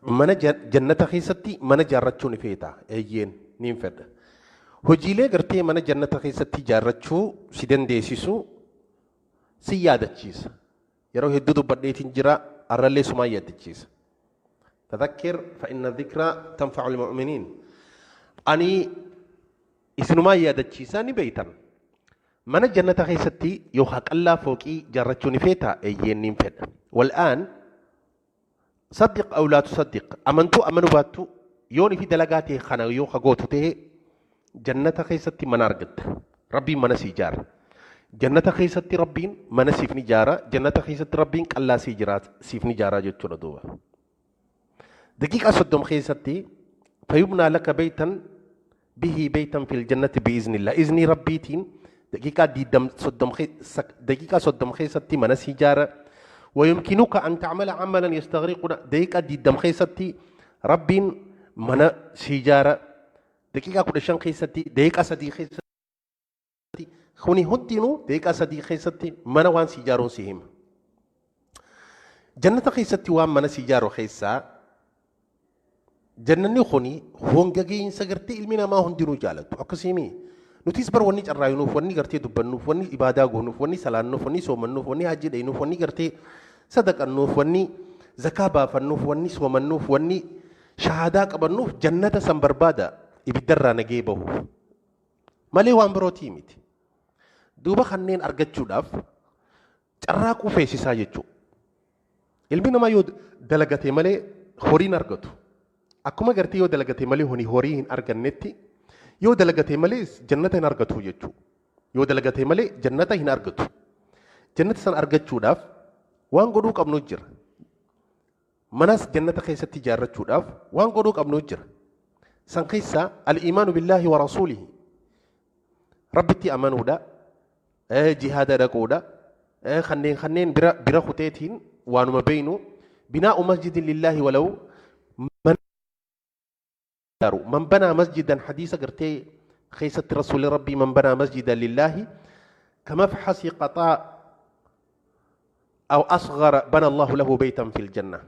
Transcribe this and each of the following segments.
Mana jannata keessatti mana jaarrachuu ni feeta. Eeyyeen niin fedha. Hojiilee gartee mana jannata keessatti jaarrachuu si dandeessisu si yaadachiisa. Yeroo hedduu dubbadheetiin jira, arrallee sumaan yaadachiisa. Tadhakkir fa inna dhikraa tanfa'u lmu'miniin. Ani isinumaan yaadachiisa ni beeytan. Mana jannata keessatti yookaan qallaa fooqii jaarrachuu ni feeta? Eeyyeen niin fedha. Wal'aan saddiq aw laa tusaddiq, amantuu amanuu baattu, yoon ifi dalagaa ta'e kana yoo kagootu ta'e jannata keessatti mana argatta. Rabbiin mana si ijaara. Jannata keessatti Rabbiin mana siif ni ijaara. Jannata keessatti Rabbiin qallaa si jira siif ni ijaara jechuudha duuba. Daqiiqaa 30 keessatti fayubnaa laka beeytan bihi beeytan fil jannati biiznillah. Iznii Rabbiitiin daqiiqaa diidam soddom daqiiqaa 30 keessatti mana si ijaara. ويمكنك أن تعمل عملا يستغرق دقيقة ديدم خيستي ربين mana si ijaara. Daqiiqaa 15 keessatti, daqiiqaa 3 keessatti, kuni hundinuu daqiiqaa 3 keessatti mana waan si ijaaruun si hima. Jannata keessatti waan mana si ijaaru keessaa, jannanni kuni honga gahiinsa gartee ilmi namaa hundinuu jaalatu. Akkasiimi nutis bar wanni carraayinuuf, wanni gartee dubbannuuf, wanni ibaadaa goonuuf, wanni salaannuuf, wanni soomannuuf, wanni hajji dhaynuuf, wanni gartee sadaqannuuf, wanni zakaa baafannuuf, wanni soomannuuf, wanni shahaadaa qabannuuf jannata san barbaada ibiddarraa nagee bahuuf malee waan birootii miti. Duuba kanneen argachuudhaaf carraaquu feesisaa jechuudha. Ilmi namaa yoo dalagate malee horii hin argatu. Akkuma gartee yoo dalagate malee horii hin argannetti, yoo dalagate malee jannata hin argatu jechuudha. Yoo dalagate malee jannata hin argatu. Jannata san argachuudhaaf waan godhuu qabnu jira. Manas jannata keessatti ijaarrachuudhaaf waan godhuu qabnu jira. San keessaa al-iimaanu billaahi wa rasuulihi. Rabbitti amanuudha, jihaada dhaquudha, kanneen bira kuteetiin waanuma beeynu binaa'u masjidin lillaahi walaw mana ijaaru. Man banaa masjidan, hadiisa gartee keessatti rasuulli Rabbii, man banaa masjidan lillaahi kamafxasi qaxaa aw asgara bana Allahu lahu beytan fil janna.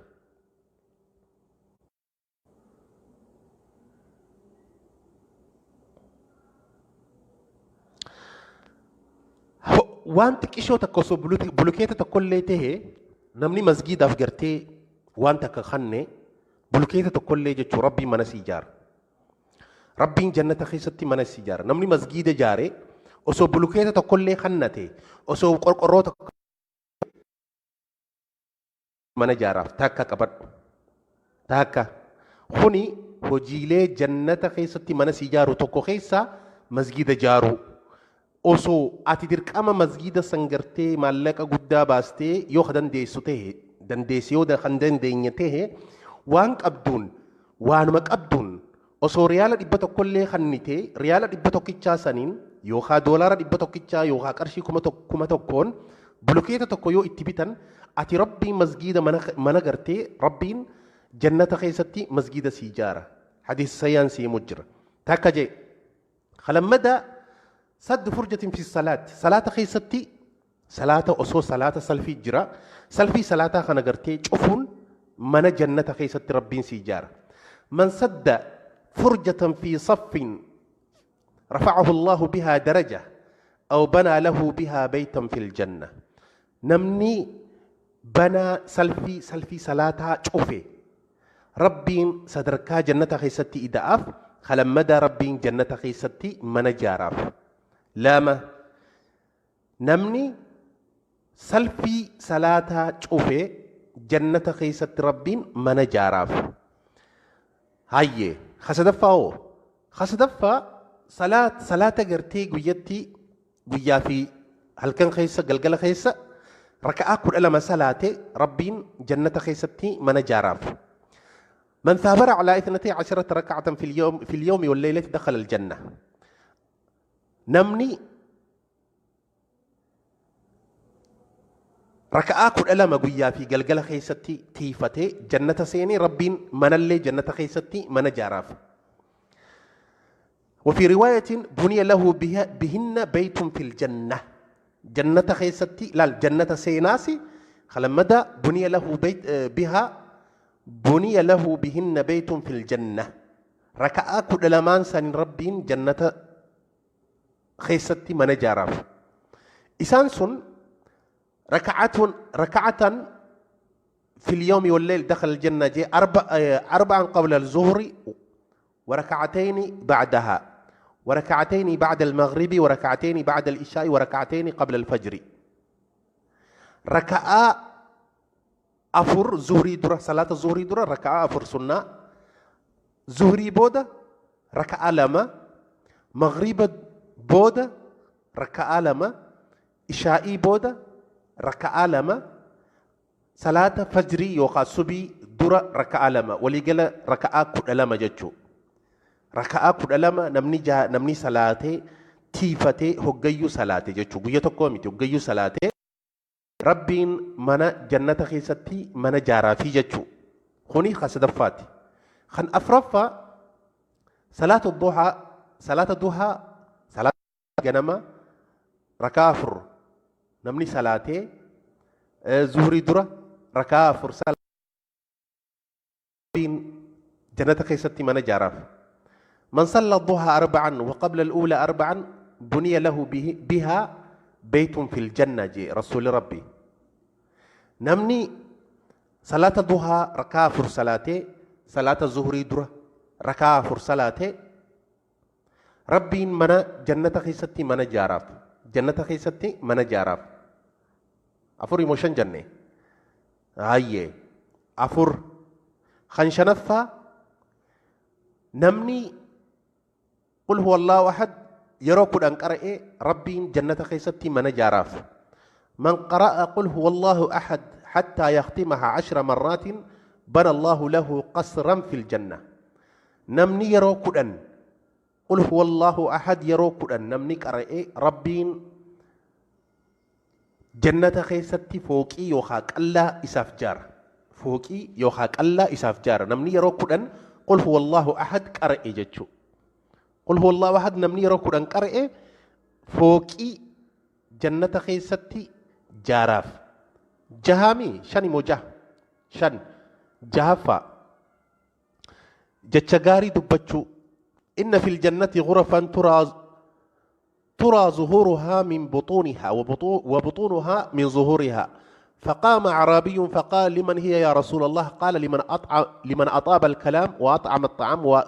Waan xiqqishoo takka osoo bulukeeta tokkollee tahe namni masgiidaaf gartee waan takka kanne, bulukeeta tokkollee jechuu, Rabbiin mana si ijaara. Rabbiin jannata keessatti mana si ijaara. Namni masgiida ijaare osoo bulukeeta tokkollee kannate, osoo qorqorroo tokko mana ijaaraaf. Takka qabadhu. Takka. Kuni hojiilee jannata keessatti mana si ijaaru tokko keessaa masgiida ijaaruu. Osoo ati dirqama masgiida san gartee maallaqa guddaa baastee yoo ka dandeessu tahe, dandeessi yoo kan dandeenye tahe, waan qabduun, waanuma qabduun, osoo riyaala 100llee kannite, riyaala 100 saniin yookaan doolaara 100 yookaan qarshii 1000n bulukeeta tokko yoo itti bitan, ati Rabbiin masgiida mana gartee Rabbiin jannata keessatti masgiida si ijaara. Hadiisa sayyaan si himu jira. Takka jee. Kalammada saddu furjatin fi salaat. Salaata keessatti salaata osoo salaata salfii jira. Salfii salaataa kana gartee cufuun mana jannata keessatti Rabbiin si ijaara. Man sadda furjatan fi saffin rafa'ahu Allahu bihaa daraja aw banaa lahu bihaa baytan fil janna. Namni banaa salfii salaataa cufe Rabbiin sadarkaa jannata keessatti ida'aaf, kalammadaa Rabbiin jannata keessatti mana ijaaraaf. Lama, namni salfii salaataa cufe jannata keessatti Rabbiin mana ijaaraaf. Hayyee, kasadaffaa hoo? Kasadaffaa salaata gartee guyyatti guyyaa fi halkan keessa galgala keessa raka'aa 12 salaate Rabbiin jannata keessatti mana ijaaraaf. Man thaabara alaa ithnatay asharata raka'atan fil yawmi wal laylati dakhala al janna. Namni raka'aa 12 guyyaa fi galgala keessatti tiifatee jannata seenee Rabbiin manallee jannata keessatti mana ijaaraaf. وفي رواية بني له بها بهن بيت في الجنة. جنة خيستي لا جنة سيناسي خلمدا بني له بيت بها. بني له بهن بيت في الجنة. ركعة 12 سن ربين جنة خيستي من جارف. إسان سن ركعة في اليوم والليل دخل الجنة جي 4 قبل الظهر وركعتين بعدها وركعتين بعد المغرب وركعتين بعد العشاء وركعتين قبل الفجر. ركعة 4 زهري درة صلاة الظهر درة ركعة 4 سنة زهري بودة ركعة 2 مغرب بودة ركعة 2 عشائي بودة ركعة 2 صلاة فجري يوقع صبي درة ركعة 2 وليقل ركعة 12 جتشو ركعة 12 نمني جا نمني صلاة تيفتي هجيو صلاة جتشو قيتو قومي هجيو صلاة ربين منا جنة خيستي منا جارافي جتشو خوني خسدفاتي خن أفرفا صلاة الضحى صلاة الضحى صلاة جنما ركعة 4 نمني صلاة زهري درة ركعة 4 صلاة جنة خيستي منا جاراف. من صلى الضحى 4 وقبل الأولى 4 بني له بها بيت في الجنة جي رسول ربي. نمني صلاة الضحى ركعة 4 صلاة صلاة الظهر درة ركعة 4 صلاة ربي منا جنة خيستي منا جاراف جنة خيستي منا جاراف 4 موشن جنة هاي 4 خنشنفة. نمني قل هو الله أحد يرو كدان قرأ ربي جنة خيستي من جاراف. من قرأ قل هو الله أحد حتى يختمها 10 مرات بنى الله له قصرا في الجنة. نمني يرو كدان قل هو الله أحد يرو كدان نمني قرأ ربي جنة خيستي فوقي يوخا قلا إساف جار فوقي يوخا قلا إساف جار. نمني يرو كدان قل هو الله أحد قرأ جچو قل هو الله أحد نمني يرو كدان قرأ فوقي جنة خيستي جاراف جهامي شن موجه شن جهفا جتشغاري دبچو إن في الجنة غرفا ترى ظهورها من بطونها وبطونها من ظهورها. فقام أعرابي فقال لمن هي يا رسول الله؟ قال لمن أطاب الكلام وأطعم الطعام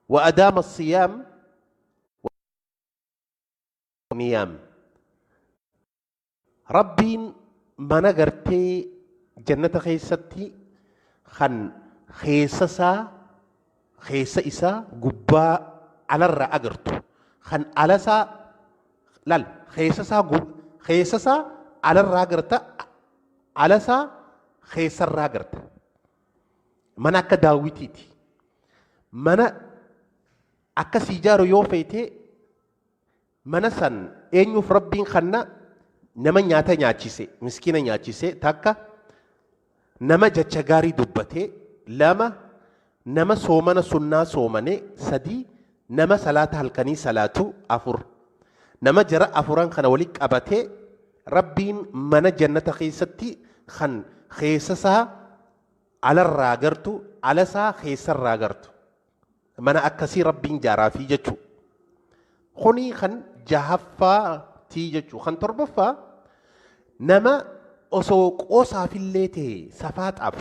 وأدام الصيام نيام. ربي ما نغرتي جنة خيستي خن خيسسا خيس إسا قبا على الرأ أغرتو خن ألسا لال خيسسا خيسسا على الرأ أغرتا ألسا خيس الرأ أغرتا منا كداويتيتي منا أكسيجارو يوفيتي mana san eenyuuf rabbiin kanna nama nyaata nyaachise miskiina nyaachise takka nama jecha gaarii dubbate 2 nama soomana sunnaa soomane 3 nama salaata halkanii salaatu 4 nama jara 4 kana wali qabate rabbiin mana jannata keessatti kan keessasaa alarraa gartu alasaa keessarraa gartu mana akkasii rabbiin jaaraafii jechuu. Kuni kan jahaffaa tii jechuu. Kan torbaffaa nama osoo qoosaafillee ta'e safaaxaaf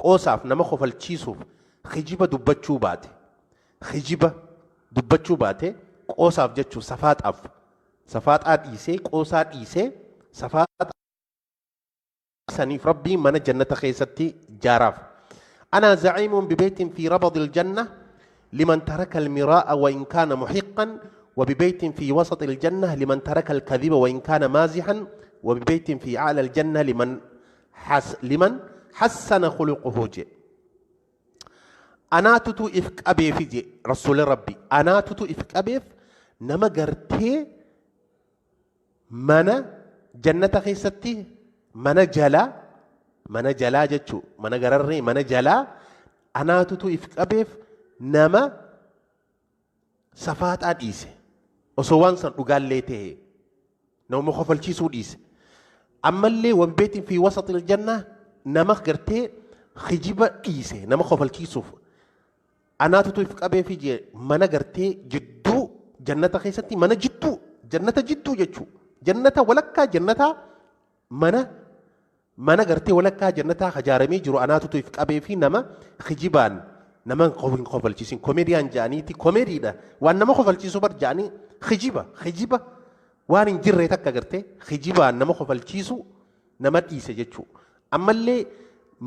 qoosaaf nama kofalchiisuuf hijiba dubbachuu baate hijiba dubbachuu baate qoosaaf jechuu safaaxaaf safaaxaa dhiisee qoosaa dhiisee safaaxaa saniif rabbiin mana jannata keessatti jaaraaf. أنا زعيم ببيت في ربض الجنة لمن ترك المراء وإن كان محقا وببيت في وسط الجنة لمن ترك الكذب وإن كان مازحا وببيت في أعلى الجنة لمن حسن خلقه جي. أنا تتو إفك أبي في جي رسول ربي أنا تتو إفك أبي نما قرتي منا جنة خيستي منا جلا منا جلا جتشو منا قررني منا جلا أنا تتو إفك أبي نما صفات أديسه osoo waan san dhugaallee ta'e nama kofalchiisuu dhiise ammallee wanbeetiin fi wasaxil janna nama gartee Kijiba dhiise nama kofalchiisuuf anaatutu if qabeefi jee mana gartee jidduu jannata keessatti mana jidduu jannata jidduu jechuu jannata walakkaa jannataa mana mana gartee walakkaa jannataa hajaaramee jiru anaatutu if qabeefi nama kijibaan nama hin kofalchiisin komeediyaan ja'aniiti komeediidha waan nama kofalchiisu bar ja'anii kijiba kijiba waan hin jirre takka gartee kijibaan nama kofalchiisu nama dhiise jechuu ammallee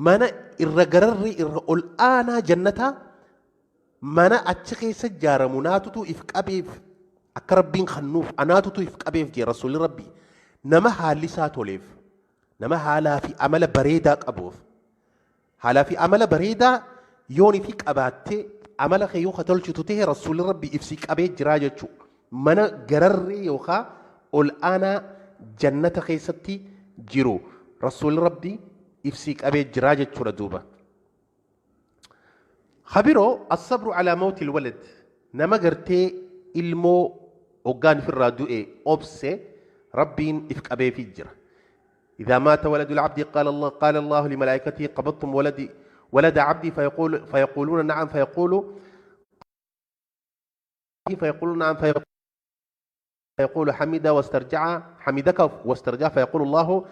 mana irra gararri irra ol aanaa jannataa mana achi keessa ijaaramu naatutu if qabeef akka rabbiin kannuuf anaatutu if qabeef jee rasuulli rabbii nama haalli isaa toleef nama haalaa fi amala bareedaa qabuuf haalaa fi amala bareedaa yoon fi qabaattee amala kee yoo tolchitu ta'e rasuulli rabbii ibsii qabee jiraa jechuu mana gararri yookaan ol aanaa jannata keessatti jiru rasuulli rabbii ibsii qabee jiraa jechuudha duuba. Habiroo asabru alaa mawtil walad nama gartee ilmoo hoggaan ifirraa du'e obse rabbiin if qabeefii jira. إذا مات ولد العبد قال الله لملائكته قبضتم ولدي ولد عبدي فيقولون نعم فيقولون نعم فيقول حمد واسترجع حمدك واسترجع فيقول الله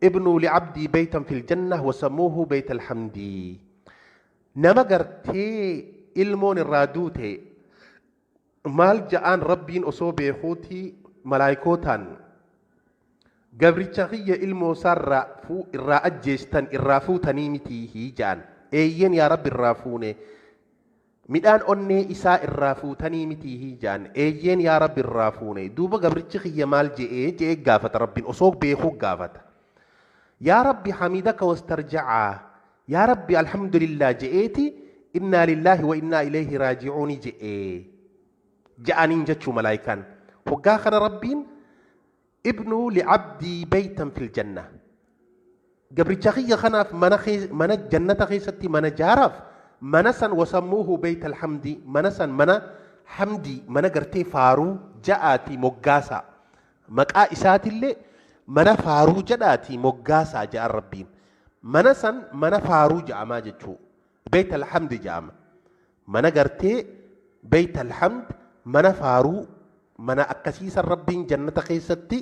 ابنوا لعبدي بيتا في الجنة وسموه بيت الحمد. نما قرتي ilmoon irraa duute maal ja'aan rabbiin osoo beekuuti malaayikootaan gabricha kiyya ilmoo isaarraa irraa ajjeestan irraa fuutanii mitii ja'an eeyyen yaa rabbi irraa fuune midhaan onnee isaa irraa fuutanii mitii ja'an eeyyeen yaa rabbi irraa fuune duuba gabrichi kiyya maal je'ee je'ee gaafata rabbiin osoo beekuu gaafata yaa rabbi hamidaka wastarjacaa yaa rabbi alhamdulillah je'eeti innaa lillaahi wa innaa ilayhi raaji'uuni je'ee ja'aniin jechuu malaayikaan hoggaa kana rabbiin ibnuu licabdii beytan fil janna gabricha kiyya kanaaf mana jannata keessatti mana jaaraaf mana san wasammuuhu beyta alhamdi mana san mana hamdi mana gartee faaruu ja'aati moggaasaa maqaa isaatillee mana faaruu jedhaati moggaasaa ja'an rabbiin mana san mana faaruu ja'amaa jechuu beyta alhamdi ja'ama mana gartee beyta alhamd mana faaruu mana akkasiisan rabbiin jannata keessatti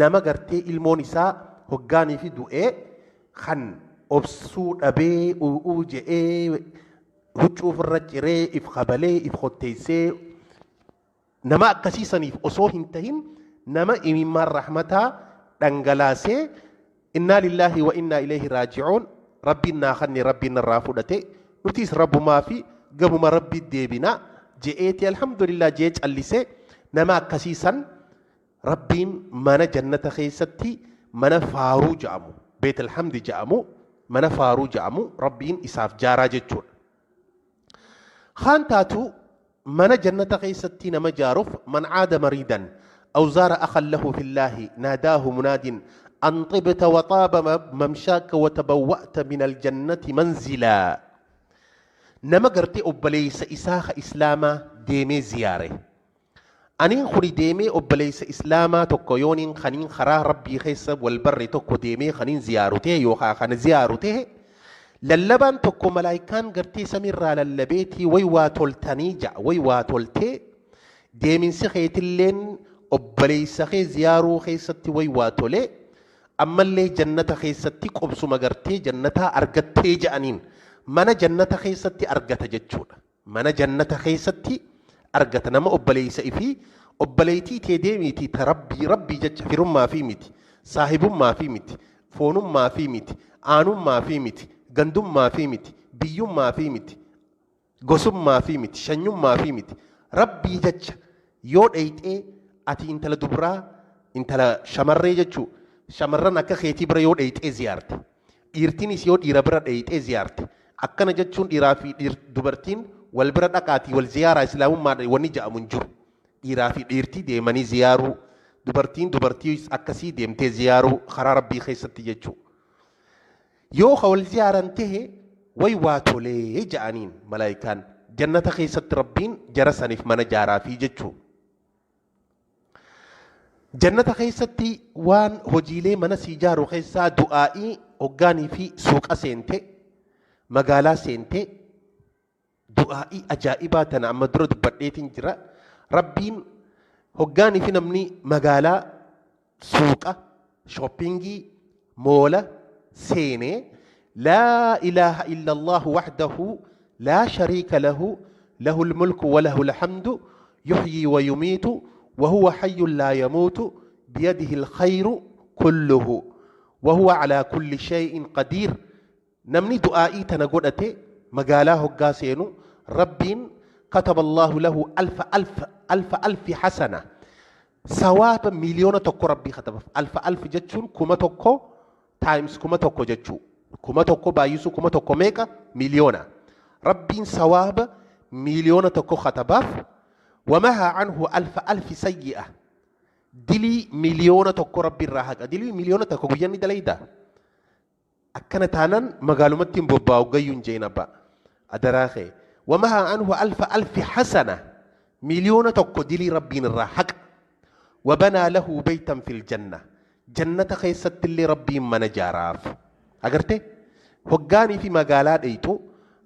nama gartee ilmoon isaa hoggaanii fi du'ee kan obsuu dhabee u'uu je'ee huccuu ofirra ciree if kabalee if hotteessee nama akkasiisaniif osoo hin tahin nama imimmaan rahmataa dhangalaasee innaa lillaahi wa innaa ilayhi raaji'uun rabbiin naa kanne rabbiin narraa fudhate nutis rabbumaa fi gamuma rabbii deebinaa je'eeti alhamdulillah je'ee callisee nama akkasiisan rabbiin mana jannata keessatti mana faaruu ja'amu beet alhamdi ja'amu mana faaruu ja'amu rabbiin isaaf jaaraa jechuudha. Haan taatu mana jannata keessatti nama jaaruuf man caada mariidan aw zaara akhan lahu fillaahi naadaahu munaadin an xibta wa xaaba mamshaaka wa tabawwa'ta min aljannati manzilaa nama gartee obboleessa isaa ka islaamaa deemee ziyaare. Aniin kuni deemee obboleessa islaamaa tokko yooniin kaniin karaa rabbii keessa wal barre tokko deemee kaniin ziyaaru ta'e yookaan kana ziyaaru ta'e lallabaan tokko malaayikaan gartee samiirraa lallabeetii way waa toltanii ja'a way waa toltee deeminsi keetilleen obboleessa kee ziyaaruu keessatti way waa tolee ammallee jannata keessatti qubsuma gartee jannataa argattee ja'aniin mana jannata keessatti argata jechuudha. Mana jannata keessatti argata nama obboleessa fi obboleettii tee deemiitii ta rabbii rabbii jecha firummaa fi miti saahibummaa fi miti foonummaa fi miti aanummaa fi miti gandummaa fi miti biyyummaa fi miti gosummaa fi miti shanyummaa fi miti rabbii jecha yoo dheyxee ati intala dubraa intala shamarree jechuu shamarran akka keetii bira yoo dheyxee ziyaarte dhiirtinis yoo dhiira bira dheyxee ziyaarte akkana jechuun dhiiraa fi dubartiin wal bira dhaqaatii wal ziyaaraa islaamummaa wanni ja'amu hin jiru. Dhiiraa fi dhiirtii deemanii ziyaaruu dubartiin dubartii akkasii deemtee ziyaaruu karaa rabbii keessatti jechuudha. Yoo ka wal ziyaaran tahe way waa tolee ja'aniin malaayikaan jannata keessatti rabbiin jara saniif mana jaaraafii jechuudha. Jannata keessatti waan hojiilee mana sii jaaru keessaa du'aa'ii hoggaanii fi suuqa seente Magaalaa seentee du'aa'ii ajaa'ibaa tana amma dura dubbadheetiin jira. Rabbiin hoggaanii fi namni magaalaa suuqa shoppingii moola seenee laa ilaaha illa Allahu wahdahu laa shariika lahu lahu lmulku wa lahu lhamdu yuhyii wa yumiitu wa huwa hayyun laa yamuutu biyadihi lkhayru kulluhu wa huwa alaa kulli shay'in qadiir. Namni du'aa'ii tana godhate magaalaa hoggaa seenu Rabbiin kataba Allahu lahu alfa alfa alfa alfi hasana sawaaba 1,000,000 Rabbii katabaaf. Alfa alfi jechuun 1,000 times 1,000 jechuu. 1,000 baay'isuu 1,000 meeqa? 1,000,000. Rabbiin sawaaba 1,000,000 katabaaf. Wamahaa anhu alfa alfi sayyi'a. Dilii 1,000,000 Rabbi irraa haqa. Dilii 1,000,000 guyyaa ni dalaydaa? Akkana taanaan magaalumatti hin bobbaa'u gayyuu hin jeen abbaa. Adaraa kee. Wamahaa anhu alfa alfi hasana. 1,000,000 dilii Rabbiin irraa haqa. Wabanaa lahu baytan fil janna. Jannata keessatti illee Rabbiin mana jaaraaf. Agartee? Hoggaanii fi magaalaa dheeytu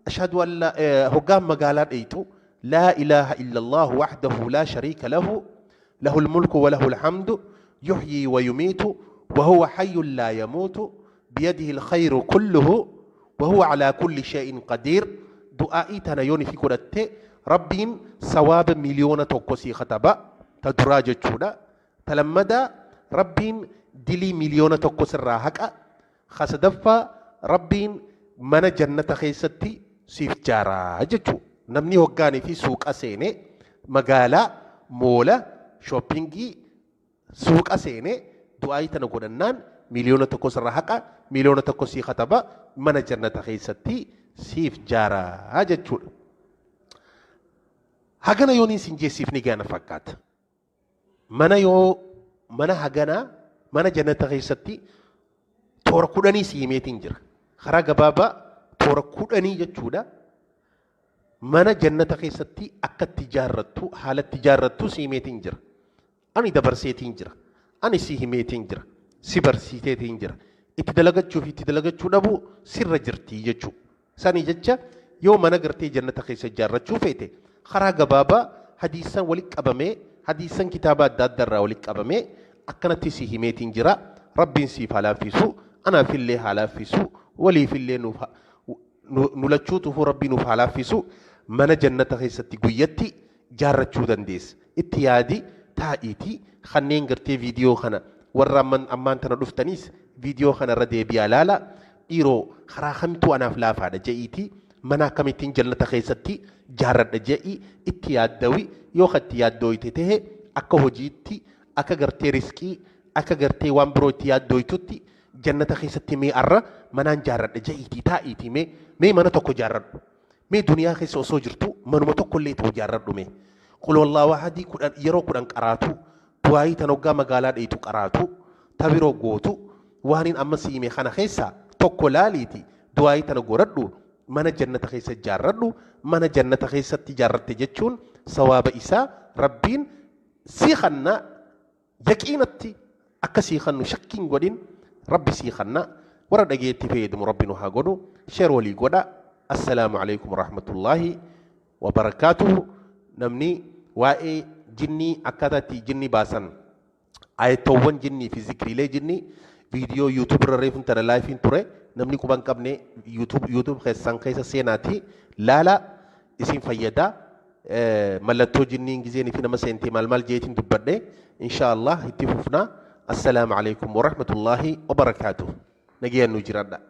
ashhadu an la hoggaan magaalaa dheeytu laa ilaaha illallah wahdahu laa shariika lahu lahul mulku wa lahul hamdu yuhyii wa yumiitu wa huwa hayyun laa yamuutu biyadihi alkhayru kulluhu wa huwa alaa kulli shay'in qadiir. Du'aa'ii tana yoon ifi godhatte Rabbiin sawaaba 1,000,000 sii kataba ta duraa jechuudha. Ta lammadaa Rabbiin dilii 1,000,000 sirraa haqa. Ka sadaffaa Rabbiin mana jannata keessatti siif jaaraa jechuu. Namni hoggaanii fi suuqa seene magaalaa moola shoppingii suuqa seene du'aayii tana godhannaan 1,000,000 sirraa haqa, 1,000,000 sii kataba, mana jannata keessatti siif jaaraa jechuudha. Hagana yooniin sin jeessiif ni gaana fakkaata. Mana yoo mana haganaa mana jannata keessatti toora 10 si himeetiin jira. Karaa gabaabaa toora 10 jechuudha. Mana jannata keessatti akka itti ijaarrattu haala itti ijaarrattu si himeetiin jira. Ani dabarseetiin jira. Ani si himeetiin jira. Si barsiiseetiin jira. Itti dalagachuu fi itti dalagachuu dhabuu sirra jirti jechuudha. Sanii jecha yoo mana gartee jannata keessa ijaarrachuu feete karaa gabaabaa hadiisan walitti qabamee hadiisan kitaaba adda addaa irraa walitti qabamee akkanatti si himeetiin jira. Rabbiin siif haa laaffisu, anaafillee haa laaffisu, waliifillee nuuf nu lachuutuufuu Rabbii nuuf haa laaffisu. Mana jannata keessatti guyyatti ijaarrachuu dandeessa. Itti yaadi taa'iitii kanneen gartee viidiyoo kana warra ammaan tana dhuftaniis viidiyoo kana irra deebi'aa laala. Dhiiroo karaa kamtu anaaf laafaadha je'iitii mana akkamittiin jannata keessatti ijaarradha je'i itti yaaddawi. Yoo itti yaaddooyte tahe akka hojiitti akka gartee riskii akka gartee waan biroo itti yaaddooytutti jannata keessatti mee arra manaan ijaarradha je'iitii taa'iitii mee mana tokko ijaarradhu. Mee duniyaa keessa osoo jirtu manuma tokko illee ta'u ijaarradhu mee. Qul wallaahu ahadii 10 yeroo 10 qaraatu du'aayii tan hoggaa magaalaa dheeytu qaraatu ta biroo gootu waaniin amma si hime kana keessaa tokko laaliiti du'aayii tana godhadhu mana jannata keessa ijaarradhu. Mana jannata keessatti ijaarratte jechuun sawaaba isaa Rabbiin sii kanna yaqiinatti akka sii kannu shakkiin godhin Rabbi sii kanna. Warra dhageetti fayyadamu Rabbi nu haa godhu. Sheer walii godha. Assalaamu alaikum warahmatullaahi wabarakaatuhu. Namni waa'ee jinnii akkaataa itti jinnii baasan ayattoowwan jinnii fi zikriilee jinnii viidiyoo YouTube irra reefuun tana laayifiin ture namni quba hin qabne YouTube keessan keessa seenaatii laala isin fayyada. Mallattoo jinniin gizeen fi nama seentee maal maal jeetiin dubbadhe insha Allah itti fufna. Assalaamu alaikum warahmatullaahi wabarakaatuh. Nagayaan nu jiraadha.